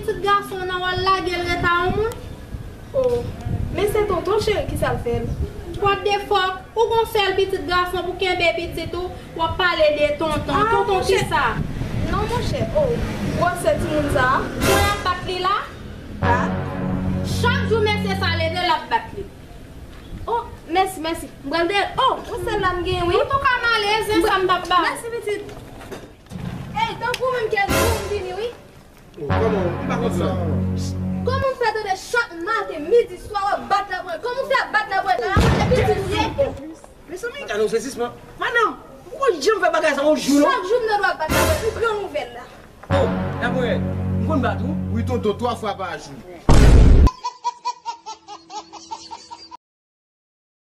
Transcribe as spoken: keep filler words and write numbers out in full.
Pitit gason nan w al lage l ret a yon moun? Oh, men se tonton cheri ki sa l fè l. What the fuck? Ou gon sèl pitit gason pou kenbe pitit ou, w ap pale de tonton. Ah, tonton monchè. Kisa? Non, monchè. Oh, gwosè timoun sa a. Jan y ap bat li la? Ah. Chak jou mesye sa leve, l ap bat li. Oh, mèsi, mèsi. M pral de, oh, yon sèl la m genyen, wi. Ou tou ka m ale, e zen sa m t ap ba w. Mèsi, pitit. Ey, tankou menm kè di w m vini, wi. Oh, kòman? M pa konprann. Kòman w fè tande chak maten, midi, swa, w ap bat lapwèl? Kòman w fè ap bat lapwèl? Nan lapwèl pitit ou ye? Mezanmi, gade yon sezisman. Madanm, ou konn janm fè bagay sa yon jou, non? Chak jou m nan dwa bat lapwèl. M pran nouvèl la. Oh, lapwèl, m konn bat ou. Wi, tonton, twa fwa pa jou.